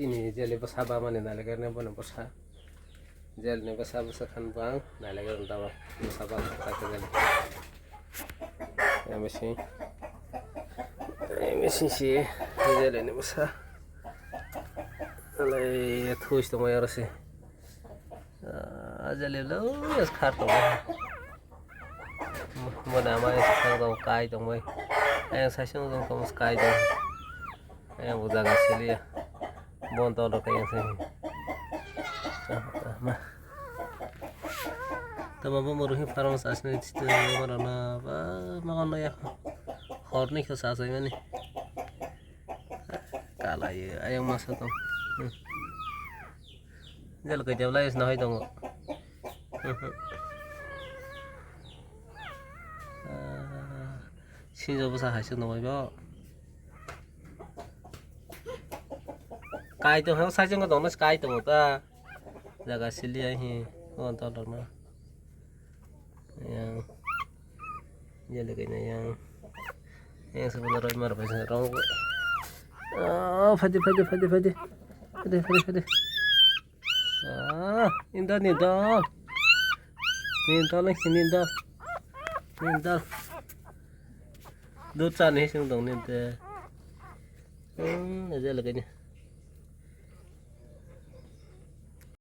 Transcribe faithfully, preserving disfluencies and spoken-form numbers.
Chini jeli bwsa bamani nailagar ni bono bwsa. Jeli ni bwsa bwsa khan bang nailagar ni dama bwsa bang kha kha jeli. Yang missing. Yang missing si jeli ni bwsa. Alai thuis tongmai oro si. Ah, jeli lo yas khar tongmai. Mo nama yang sakang tong kai tong bai. Yang sasang tong tong kai tong. Yang buja ga sili ya. Bon to lo kai yang sini. Ah, ah, ma. Tama bo mo ruhi farong sasne tito marana ba ma kono ya. Hor ni kho sasai mani. Kala ye ayang masa tong. Hmm. Jalo kai jabla is na hoi tongo. Sinjo bwsa hai se nongoi bo. Kai tong hang sai jeng tong kai tong ta. Jaga sili ai hi. O to to na. Yang. Jale kai na yang. Yang sebenarnya mar bai rong. Oh, fadi fadi fadi fadi. Fadi fadi fadi. Ah, inda ni dal. Ni dal ni dal. Ni dal. Dut sa ni sing dong ni de. Hmm, aja lagi ni.